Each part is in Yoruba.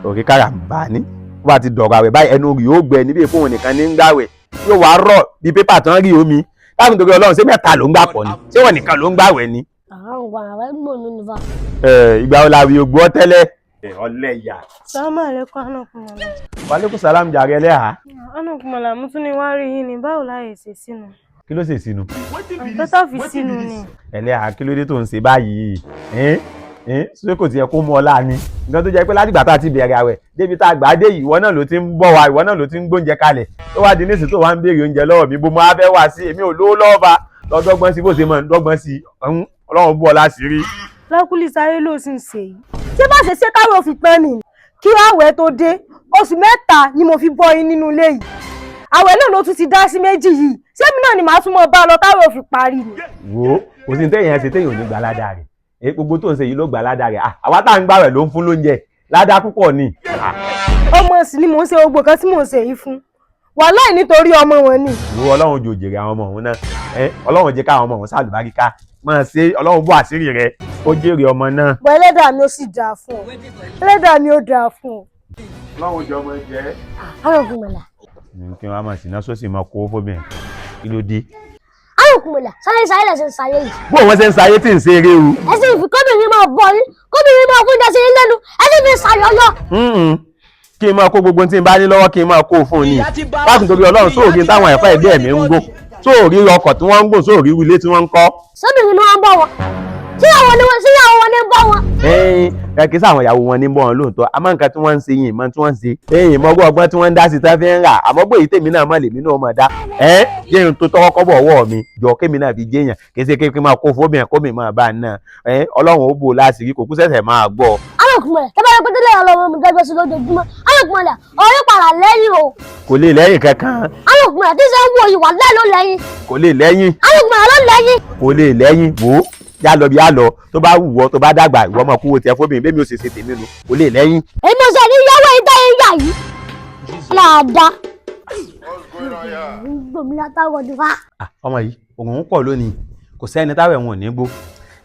Òkè karambà ní wọ́n bá ti dọ̀rọ̀ àwẹ̀ báyìí, ẹnu rí ó gbẹ níbi ìfowó nìkan ní ń gbàwẹ̀, yóò wá rọ̀ bí pépà tán rí omi. Láti torí Ọlọ́run, ṣé mẹ́ta ló ń gbà pọ̀ ni? Ṣé wọ́n nìkan ló ń gbàwẹ̀ ni? Àwọn nǹkan àwẹ̀ gbòòlù nífa. Ẹ, ìgbà wo la wí ogbó tẹ́lẹ̀? Ọlẹ́yà. Salamu alaikum, anakumala. Wàlékún sàlám jàre, ẹlẹ́hà. Anakumala, mo tún ní wá rí yín ni. Báwo láyè ṣe sínú? Kí ló ṣe sínú? Nǹkan tó fi sínú ni. Ẹlẹ́hà, kí ló dé tó ń ṣe báyìí? Ẹ́n ẹ́n, ṣé kò tiẹ̀ kó mú ọ láàní nǹkan tó jẹ́ pé látìgbà tá a ti bẹ̀rẹ̀ àwẹ̀ débi tá a gbà á dé yìí, ìwọ náà ló ti ń bọ̀ wá, ìwọ náà ló ti ń gbóúnjẹ kalẹ̀, tó wá di nísìsiyìí tó wá ń béèrè oúnjẹ lọ́wọ́ mi? Bó mo á fẹ́ wá sí, èmi ò lówó lọ́wọ́ bá lọ́dọ́gbọ́n sí bó ṣe máa ń dọ́gbọ́n sí ọ̀hún. Ọlọ́run bú ọ láṣìírí. Lákùlì sáyé ló sì ń ṣe yìí. Ṣé bá ṣe ṣe káwé òfin pẹ́ mi kí àwẹ̀ tó dé? Oṣù 3 ni mo fi bọ́ yín nínú ilé yìí. Àwẹ̀ náà ló tún ti dá sí 2 yìí. Ṣé mi náà ni màá tún mọ bá lọ táwẹ̀ òfin parí ni? Wo, kò sí ní téèyàn ṣe téèyàn ò ní gbà ládàá rẹ̀. Èyí gbogbo tó ń ṣe yìí ló gbà ládàá rẹ̀. Àwa tá à ń gbàwẹ̀ ló ń fún lóúnjẹ, ládàá púpọ̀ ni. Ọmọ sì ni mò ń ṣe gbogbo nǹkan tí mò ń ṣe yìí fún. Wàláì, nítorí ọmọ wọn ni. Wo, Ọlọ́run jò jèrè àwọn ọmọ òun náà. Ẹ, Ọlọ́run jẹ́ káwọn ọmọ òun sàlùbáríkà máa ṣe. Ọlọ́run bó àṣírí rẹ̀, ó jèrè ọmọ náà. Bọ́ ẹlẹ́dàá mi ó sì dáa fún ọ. Ẹlẹ́dàá mi ó dáa fún ọ. Ọlọ́run jọ ọmọ jẹ́. Anakumala. Kí wọ́n á máa sìnà sósì máa kó fóbìnrin, kí ló dé? Anakumala, sáré sáré lẹ̀ ṣe ń sáyé yìí. Bó wọ́n ṣe ń sayé tí ń ṣe eré o. Ẹ sì fi kóbìnrin máa bọ̀ yín, kóbìnrin máa fún jẹ́sí yín lẹ́nu, ẹ sì fi ṣàyọyọ. Kí n máa kó gbogbo tí n bá ní lọ́wọ́, kí n máa kó fún un ni? Láti torí Ọlọ́run, sóòrí táwọn ẹ̀fọ́ ẹgbẹ́ mi ń gùn, sóòrí ọkọ̀ tí wọ́n ń gùn, sóòrí ilé tí wọ́n ń kọ́? Sóbìnrin ni wọ́n ń bọ̀ wọn. Síyàwó ni wọ́n, síyàwó wọn ní ń bọ̀ wọn. Ẹ kì í sáwọn ìyàwó wọn ní bọ́ wọn lóòótọ́, àmọ́ nǹkan tí wọ́n ń ṣe yìí mọ́ tí wọ́n ń ṣe ẹ̀yìn mọ́gbọ́n ọgbọ́n tí wọ́n ń dá sí tán fi ń rà. Àmọ́ gbé èyí tèmi náà mọ̀, lèmi náà mọ̀ dá ẹ́ jẹ́yìn tó tọ́kọ́ kọ́bọ̀ ọwọ́ mi jọ, kémi náà fi jẹ́yàn. Kì í ṣe kékeré máa kó fóbìnrin kó mi máa bá a náà ẹ́. Ọlọ́run ó bò láṣìírí, kò kú sẹ̀sẹ̀ máa gbọ́. Anakumala, tẹ́bá yẹ pé tẹ́lẹ̀ ọlọ́run mi gbẹgbẹ́ sí lójoojúmọ́. Anakumala, ọ̀rẹ́ padà lẹ́yìn o. Kò lè lẹ́yìn kankan. Anakumala, tí sẹ́ ń wo ìwà láì ló lẹ́yìn. Kò lè lẹ́yìn. Anakumala ló lẹ́yìn. Kò lè lẹ́yìn. Wò ó, yá lọ bí á lọ, tó bá wù ọ́, tó bá dàgbà, ìwọ ọmọ kúwò tiẹ̀ fóbìnrin, bẹ́ẹ̀ mi ò ṣe ṣe tèmi nu. Kò lè lẹ́yìn. Èmi ò sẹ́ ní yọwọ́ ìtẹ́ yín yà yìí. Láàdá. Gbòmí látàwọ̀ ọdún fa. Ah, ọmọ yìí òun ń pọ̀ lónìí, kò sẹ́ni táwọn ẹ̀wọ̀n ò ní gbó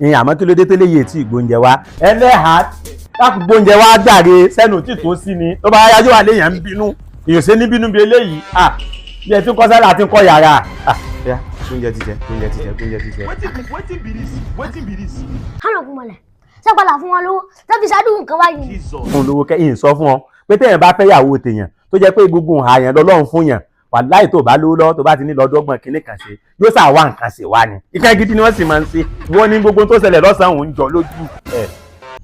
ìyẹn. Àmọ́ kí ló dé tẹ́lẹ̀ yìí tí ìgbóúnjẹ wa? Ẹlẹ́hàá, láti gbóúnjẹ wa jàre, sẹ́nu tí tó sí ni. Tó bá yájú wà léèyàn ń bínú, èèyàn ṣe ní bínú bí eléyìí. Ah, bí ẹ ti ń kọ́ sálà àti ń kọ́ yàrá. Ah, bóyá oúnjẹ ti jẹ, oúnjẹ ti jẹ, oúnjẹ ti jẹ. Wetin be this? Wetin be this? Anakumala, ṣé padà fún wọn lówó tẹ́bí ṣáájú nǹkan báyìí? Jesus. Fún lówó kẹ́yìn, sọ fún ọ pé téèyàn bá fẹ́ yàwó tèèyàn, tó jẹ́ pé gbogbo àyàn lọ́lọ́run fún yàn, wàláì, tó bá lówó lọ́wọ́, tó bá ti ní lọ́dọ́gbọ̀n kínní kan ṣe, yóò sà wá nǹkan ṣe wá ni. Ìkan gidi ni wọ́n sì máa ń ṣe. Wọ́n ní gbogbo tó ṣẹlẹ̀ lọ́sàn-án òun jọ lójú ẹ̀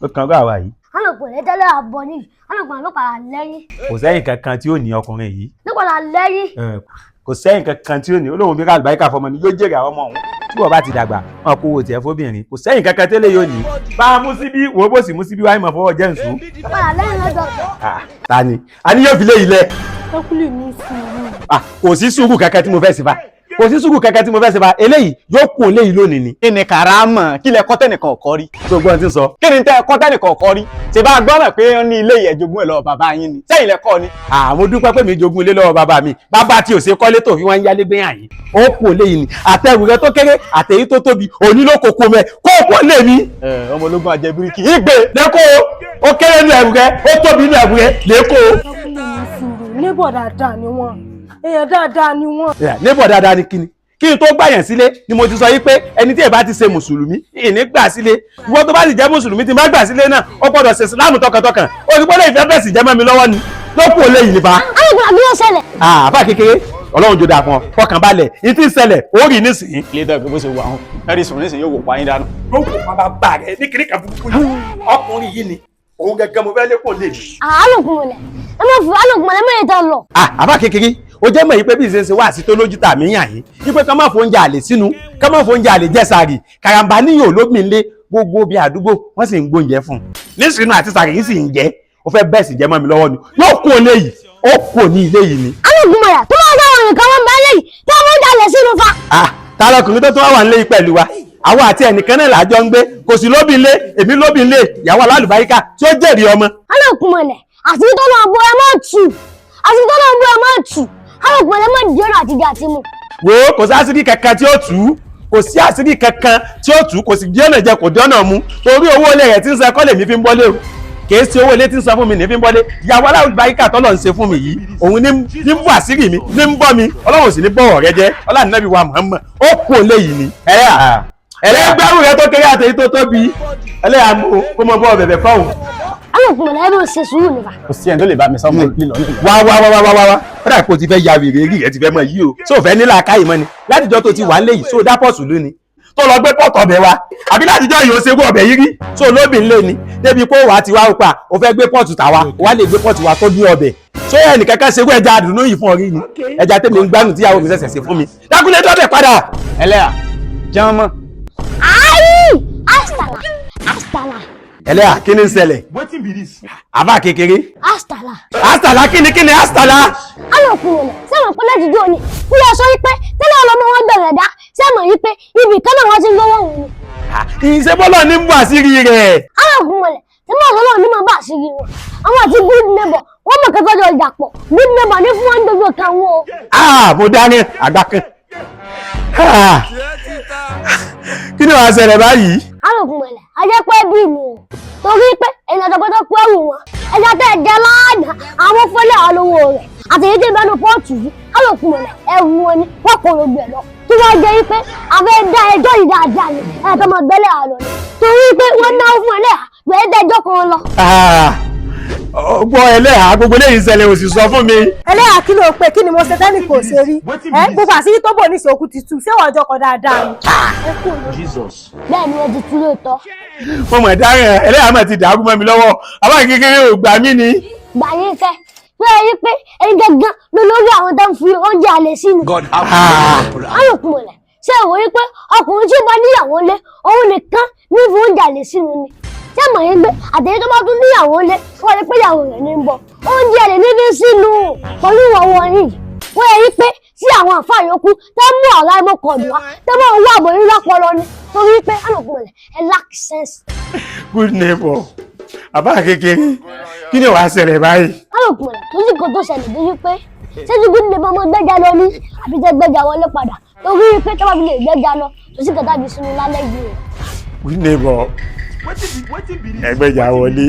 ló kàn gbà wá yìí. Anakumala, tẹ́lẹ̀ àbọ̀ ní. Anakumala ló padà lẹ́yìn. Kò sẹ́yìn kankan tí ó ní ọkùnrin yìí. Ló padà lẹ́yìn. Ẹ, kò sẹ́yìn kankan tí ó ní olóhùn bí kálùbáríkà fọmọ ni, yóò jèrè àwọn ọmọ òun. Tí wọ́n bá ti dàgbà, wọn kó owó tiẹ̀ fóbìnrin. Kò sẹ́yìn kankan tẹ́lẹ̀ yóò ní. Bá a mú síbí, wo bó sì mú síbí wáyé mọ̀ fọwọ́ jẹ́ nsú. Ló padà lẹ́yìn lọ́jọ́. Ah, ta ni a ní yóò fi lé ilẹ̀? Lákùlì, ní sùúrù. Ah, kò sí sùúrù kankan tí mo fẹ́ sí fa, kò sí sùúrù kankan tí mo fẹ́ sí fa. Eléyìí yóò kú eléyìí lónìí ni. Kí ni kàrámọ̀? Kí lẹ kọ́ tẹ́nìkan ọ̀kọ́ rí? Tó gbọ́n ti sọ. Kí ni tẹ́ kọ́ tẹ́nìkan ọ̀kọ́ rí? Ṣe bá gbọ́ náà pé wọ́n ní ilé ìyẹ̀jogún ẹ̀ lọ́wọ́ bàbá yín ni? Sẹ́yìn lẹ kọ́ ni? Àmọ́ dúpẹ́ pé mi jogún ilé lọ́wọ́ bàbá mi, bàbá tí ò ṣe kọ́lé tó fi wọ́n ń yálé gbé yàn yín. Ó kú eléyìí ni, àtẹrù rẹ tó kéré àtẹ̀yí tó tóbi òní ló kókó mẹ́ kó kó lé mi. Ẹ ọmọ ológun àjẹbíríkì ìgbé. Lẹ́kọ̀ọ́, ó kéré nínú ẹrù rẹ, ó tóbi nínú ẹrù rẹ, lẹ́kọ̀ọ́. Lákùlì, ní sùúrù. Neighbor dáadáa ni wọ́n. Èèyàn dáadáa ni wọ́n. Neighbor dáadáa ni kíni? Kí n tó gbàyàn sílé ni mo ti sọ yìí pé ẹni tí ẹ bá ti ṣe mùsùlùmí, ìní gbà sílé. Ìwọ tó bá sì jẹ́ mùsùlùmí tí n bá gbà sílé náà, ó gbọ́dọ̀ ṣe ìsìlámù tọkàntọkàn. Ó ti gbọ́dọ̀ ìfẹ́ bẹ́ẹ̀ sì jẹ́ mọ́ mi lọ́wọ́ ni ló kù olè yìí nípa. Anakumala, kí ló ṣẹlẹ̀? Àbá kékeré, Ọlọ́run jò dà fún ọ, fọkàn balẹ̀, ní tí ń ṣẹlẹ̀ ó rí nísìnyí. Ilé tó ẹ pé bó ṣe wà wọn ẹrí sùn nísìnyí, yóò wò pa yín dànù. Ló kù bàbá bá rẹ ní kiri kan burúkú yìí, ọkùnrin yìí ni òun gẹ́gẹ́ mo fẹ́ lé kò lè. Anakumala, ẹ má fún Anakumala, ẹ má yẹ tán lọ. Àbá kékeré, ó jẹ́ mọ̀ yìí pé bí ìṣe ń ṣe wá sí tó lójú tàmí yàn yín wípé ká má fóúnjẹ àlè sínú, ká má fóúnjẹ àlè jẹ sàárì. Karambà níyàn olóbìn lé gbogbo bí àdúgbò, wọ́n sì ń gbóúnjẹ fún un nísìnyí àti sàárì yìí sì ń jẹ́. Ó fẹ́ bẹ́ẹ̀ sì jẹ́ mọ́ mi lọ́wọ́ ni, yóò kú ilé yìí, ó kú ní ilé yìí ni. Anakumala, tó bá sáwọn nìkan wọn bá lẹ́yìn tí wọ́n ń jalè sínú fa. Ah, ta lọkùnrin tó tún wà wà nílé yìí pẹ̀lú wa? Àwọn àti ẹnìkan náà làjọ ń gbé. Kò sí lóbìn lé, èmi lóbìn lé, ìyàwó alálùbáríkà tí ó jèrè ọmọ. Anakumala, àti tó náà bọ ẹ má tù, àti tó náà bọ ẹ má tù. Anakumala, má di ọ̀nà àtijọ́ àti mu. Wo, kò sí àṣírí kankan tí ó tù ú, kò sí àṣírí kankan tí ó tù ú, kò sì dí ọ̀nà jẹ, kò dí ọ̀nà mu, torí owó ilé rẹ̀ tí ń san kọ́ lèmi fi ń bọ́lé o. Kìí ṣe owó ilé tí ń san fún mi ní fi ń bọ́lé. Ìyàwó aláwùbáríkà tọ́lọ̀ ń ṣe fún mi yìí, òun ní ń bọ̀ àṣírí mi, ní ń bọ́ mi. Ọlọ́run sì ní bọ̀wọ̀ rẹ jẹ́. Ọlá nàbí wa Muhammad ó kú òun léyìí ni. Ẹlẹ́yà ẹlẹ́gbẹ́rù rẹ tó kéré àtẹ̀yí tó tóbi. Ẹlẹ́yà mú kó mọ bọ́ bẹ̀bẹ̀ fọ́hùn. Alùpùpù ẹ máa ṣe sùúrù nípa. Kò sí ẹni tó lè bá mi sọ fún lílọ nílọ. Wá wá wá wá wá wá, ó dà pé o ti fẹ́ ya wèrè, rí rẹ ti fẹ́ mọ yìí o. Ṣé o fẹ́ nílà káyìí mọ́ ni? Látijọ́ tó ti wà ń lé yìí, ṣé o dá pọ̀sù lónìí tó lọ gbé pọ̀tọ̀ ọbẹ̀ wa? Àbí látijọ́ yìí ó ṣe kó ọbẹ̀ yìí rí? Ṣé olóbì ń lé ni débi pé wàá ti wá ó pa o fẹ́ gbé pọ̀tù tàwa, o wá lè gbé pọ̀tù wa tó ní ọbẹ̀? Ṣé ẹnìkankan ṣe kó ẹja àdùnnú yìí fún ọ rí ni? Ẹja tèmi ń gbádùn tíyàwó mi ṣẹ̀ṣẹ̀ ṣe fún mi, dákúlé dọ́bẹ̀ padà. Ẹlẹ́yà jẹun mọ́. Ayi! Astala! Astala! Ẹlẹ́yà, kí ni ń ṣẹlẹ̀? Wetin be this? Àbá kékeré. Astala! Astala, kí ni kí ni astala? Alùpùpù rẹ̀ sẹ́wọ̀n pé láti jó ni kí lọ sọ wípé tẹ́lẹ̀ ọlọ́mọ wọn bẹ̀rẹ̀ dá sẹ́wọ̀n yìí pé ibì kan náà wọ́n ti ń lówó òun ni. Ìṣẹ́bọ́lọ̀ ní ń bọ̀ àṣírí rẹ̀. Alùpùpù rẹ̀ tí mọ̀ sọ́lọ́ ní máa bá àṣírí wọn. Àwọn àti good neighbor wọ́n mọ̀ kẹ́kọ̀ọ́ jọ ìjà pọ̀, good neighbor ní fún wọn ní gbogbo kan wọn o. Ah, mo dáná àgbà kan. Ah, kí ni wàá ṣẹlẹ̀ báyìí? Alùpùpù rẹ̀ ajẹ́pẹ́ bí mi o torí pé èèyàn tó gbọ́dọ̀ pé ẹrù wọn ẹja tẹ́ ẹ jẹ lánàá àwọn fọlẹ́ àlówó rẹ̀ àti èyí tí ń bẹnu pọ́ọ̀tù yìí, alùpùpù rẹ̀ ẹrù wọn ni wọ́n kò ló gbẹ̀ lọ tí wọ́n jẹ́ wípé àfẹ́ dá ẹjọ́ yìí dáadáa ni ẹ̀ tó máa gbẹ́lẹ̀ àlọ́ ni torí pé wọ́n náwó fún ẹlẹ́yà gbẹ̀ẹ́ dẹ́jọ́ kan lọ. Ah, ọgbọ́n ẹlẹ́hàá, gbogbo eléyìí ṣẹlẹ̀ ò sì sọ fún mi. Ẹlẹ́yà, kí ló pé? Kí ni mo ṣe tẹ́nì kò ṣe rí? Wetin Ẹ be this? gbogbo àṣírí tó bò ní ìṣòkù ti tú, ṣé wọ́n jọkọ̀ dáadáa ni? Ẹ kú òun. Jesus. Bẹ́ẹ̀ ni wọ́n ti tú lóòótọ́. Mo mọ̀ dáràn, ẹlẹ́hàá mà ti dàrú mọ́ mi lọ́wọ́. Àbá kékeré ò gbà mí ni. Gbà yín kẹ́ pé ẹ rí pé ẹni gángan ló lórí àwọn tó ń fi oúnjẹ àlè sínú. God have mercy upon us. Alùpùpù rẹ̀ ṣé ìwọ rí pé ọkùnrin tí ó bá níyàwó lé òun nìkan ní fi oúnjẹ àlè sínú ni? Ṣé mọ̀ yín pé àtẹ̀yẹ tó bá tún níyàwó lé wọ́n rí pé ìyàwó rẹ̀ ní ń bọ̀ oúnjẹ àlè ní fi sínú pẹ̀lú ìwọ̀wọ̀ yìí? Wọ́n yẹ rí pé tí àwọn àfáà yòókù tẹ́ mú ọ̀rá ẹmọ kọ̀ọ̀dù wá tẹ́ mọ̀ owó àbọ̀ yín lọ́pọlọ ni torí pé alùpùpù rẹ̀ ẹ lack sense. Good neighbor, àbá kékeré, kí ni wàá ṣẹlẹ̀ báyìí? Alùpùpù rẹ̀ tó sì kò tó ṣẹlẹ̀ dé wípé ṣé tí good neighbor ọmọ gbẹ́jà lọ ní àbí tẹ́ gbẹ́jà wọlé padà torí pé tọ́ba fi lè gbẹ́jà lọ tó sì kẹta fi sínú lálẹ́ yìí o. Good neighbor. Wetin be this? Ẹgbẹ́jà wọlé.